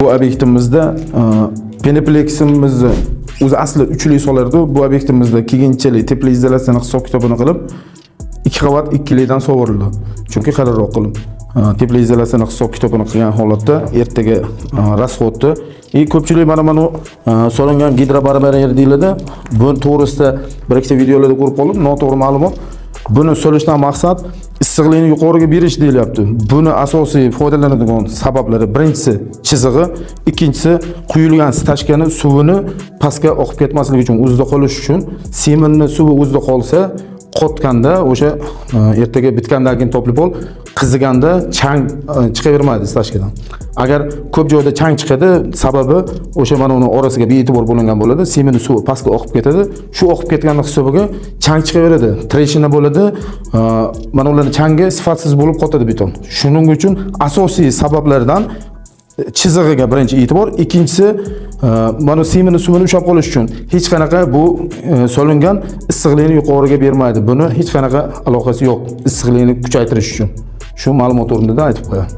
Bu obyektimizda penopleksimizni o'zi asli uchli solardi. Bu obyektimizda keyinchalik теплоизоляция ni hisob kitobini qilib, ikki qavat ikkilidan sovurildi. Chunki qalinroq qilib теплоизоляция ni hisob kitobini qilgan holatda ertaga расход ni и ko'pchilik mana bu solingan гидробарьер deyiladi. Bu to'g'risida bir ikkita videolarda ko'rib qoldim, noto'g'ri ma'lumot. Buni solishdan maqsad issiqlikni yuqoriga berish deyilyapti. Buni asosiy foydalanadigan sabablari: birinchisi chizig'i, ikkinchisi quyilgan стяжка ni suvini pastga oqib ketmasligi uchun, o'zida qolishi uchun. Seminni suvi o'zida qolsa, qotganda o'sha ertaga bitgandan keyin тёплый пол qiziganda chang chiqavermaydi стяжка dan. Agar ko'p joyda chang chiqadi, sababi o'sha mana uni orasiga bee'tibor bo'lingan bo'ladi, seminni suvi pastga oqib ketadi. Shu oqib ketganni hisobiga chang chiqaveradi, трещина bo'ladi, mana ularni changi sifatsiz bo'lib qotadi beton. Shuning uchun asosiy sabablardan chizig'iga birinchi e'tibor, ikkinchisi mana semini suvini ushlab qolish uchun. Hech qanaqa bu solingan issiqlikni yuqoriga bermaydi. Buni hech qanaqa aloqasi yo'q issiqlikni kuchaytirish uchun. Shu ma'lumot o'rnida aytib qo'yaman.